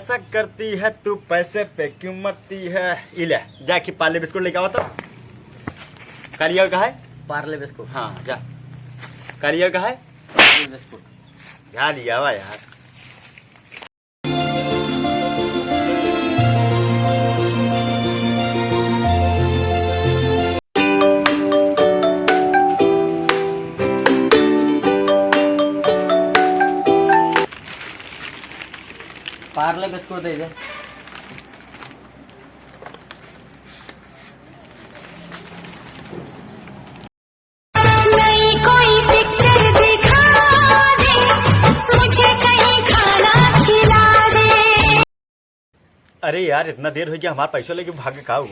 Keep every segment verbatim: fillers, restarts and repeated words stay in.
ऐसा करती है तू, पैसे पे क्यों मरती है? ई ले, जाके पार्ले बिस्कुट लेके आवा तो। कालिया का है? पार्ले बिस्कुट। हाँ, जा। कालिया का है? पार्ले बिस्कुट। जा लिया आवा यार। पार्ले बिस्कुट दे दे। नई कोई पिक्चर दिखा दे, मुझे कहीं खाना खिला दे। अरे यार, इतना देर होइ गया, हमार पैसो लेके भाग के का हो?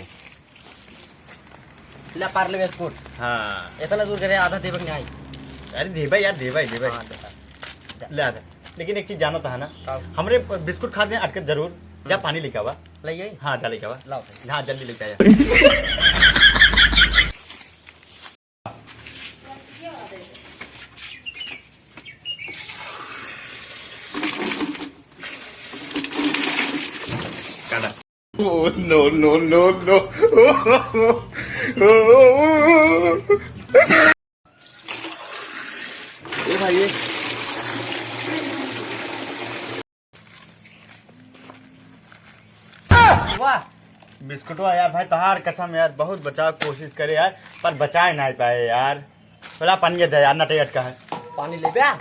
ला पार्ले बिस्कुट। हाँ। इतना दूर करे, आधा देबे के नाही। अरे देबे यार, देबे, देबे। हाँ, देबे। ले आधा। लेकिन एक चीज जानत है ना, का? हमरे प-, बिस्कुट खाते हैं अटकत जरूर। जा हम्म। पानी लेके आवा। ले आई? हाँ, जा लेके आवा। लाओ। हाँ, जल्दी लेके आया। काटा। Oh, no, no, no, no। ए भाई, ए। वाह। बिस्कुटवा यार भाई, तोहार कसम यार, बहुत बचाव कोशिश करे यार, पर बचाए नाहीं पाए यार। थोड़ा पानी दे यार, नटे अटका है। पानी लेबे?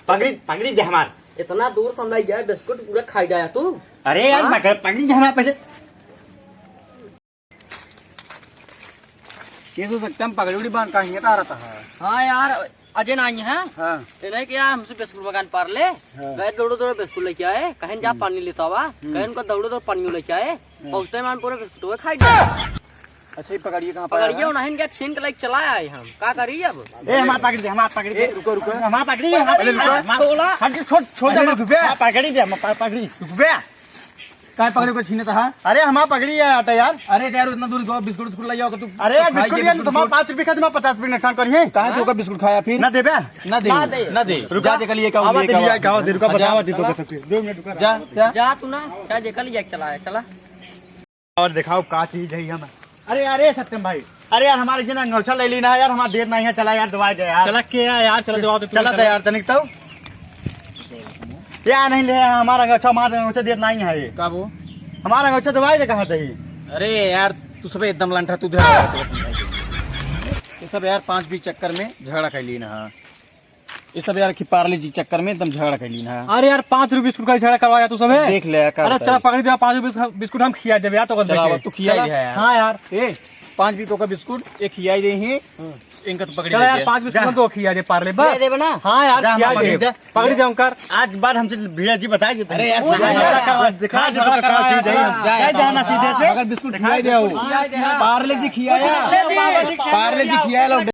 पगड़ी, पगड़ी दे हमार। इतना दूर से हम लाई गए, बिस्कुट पूरा खाई गया तू। अरे यार, हाँ? पकड़, पगड़ी दे हमार पहले। ये तो सकता हम पगड़ी उड़ी बांध का हिंगता रहता है। हाँ यार, अजय नाहीं है। हाँ। इन्हें क्या हमसे बिस्कुट मकान पार ले। हाँ। गए दौड़ो दौड़ो बिस्कुट लेके आए, कहें जा हम्म। पानी लेता हुआ, हम्म। कहें उनको दौड़ो दौड़ो पानी लेके आए, हम्म। पहुँचते मान पूरे बिस्कुट खाई गए। अच्छा, ये पकड़िए कहाँ पर पकड़िए है? उन्हें क्या छीन के लेके चला आए हम, का करी अब? ए, हमार पकड़ी दे, हमार पकड़ी दे। ए, रुको, रुको। हमार पकड़ी दे, हमार पकड़ी दे, अरे, रुको। हमार छोड़, छोड़, अरे, हमार रुक बे। हमार पकड़ी दे, हमार प-, पकड़ी, रुक बे। काय पकड़ी को छीने था? अरे, हमार पकड़ी है, हटा यार। अरे, यार, इतना दूर गो, बिस्कुट, उस्कुट ले जाओ, तू अरे, यार, खाई बिस्कुट के लिया, तो बिस्कुट हमार छोड़। पाँच रुपये खातिर हमार पचास रुपये नुकसान करी है। कहाँ हाँ? तू का बिस्कुट खाया फिर? ना देबे? ना दे। ना दे। रुका। जा, जेकर लिए का, आवा लिए दे, का, लिया आवा। का, आवा दे, रुका, हाँ, बतावा जा, दे, तो चला। कसम से। दो मिनट रुका। जा, जा। जा, तू ना, जा, जेकर लिए चला है, चला। और दिखाओ का चीज है हम। अरे, अरे, सत्यम भाई, अरे यार, हमारे जन अंगोछा ले ली ना यार, हमार देर नाहीं है, चला यार, दवाई दे यार। चला के यार, चला दवाई दे, चला चला। दे यार, तनिक तो। यार नहीं ले, हमारा अंगोछा, हमारा अंगोछा देर नाहीं है ये। का वो? हमारा अंगोछा दवाई दे कहाँ दे? अरे यार, तू सब एकदम लंठा, तू धर। ये सब यार पाँच बीस चक्कर में झगड़ा कर ली ना। ये सब यार की पार्ले जी चक्कर में एकदम झगड़ा कर ली ना। अरे यार, पाँच रुपये बिस्कुट का झगड़ा करवाया तू सब है। देख ले यार, का अरे बताई। चला पकड़ी दे, पाँच रुपये बिस्कुट हम खिया देबे यार, तो चला, देखे। अब तू खिया चला। दे यार। हाँ यार। ए, पाँच रुपये का बिस्कुट एक खिया दे ही। हम्म। इनका तो पकड़ी चला ले यार, गया। पाँच बिस्कुट जा। हम तो खिया दे पार्ले बस। दे देबे ना? हाँ यार, जा, खिया हमारा दे। पकड़ी दे। पकड़ी दे उनकर। आज बाद हमसे भिड़े जी बताई देते। अरे यार, वो खिया यार, दे। दिखा, दिखा, दिखा, दिखा, दिखा, दिखा, दिखा, दिखा, दिखा, दिखा, सीधे से। मगर बिस्कुट खिया दे। खिया दे। पार्ले जी खिया है। पार्ले जी खिया है, लोग।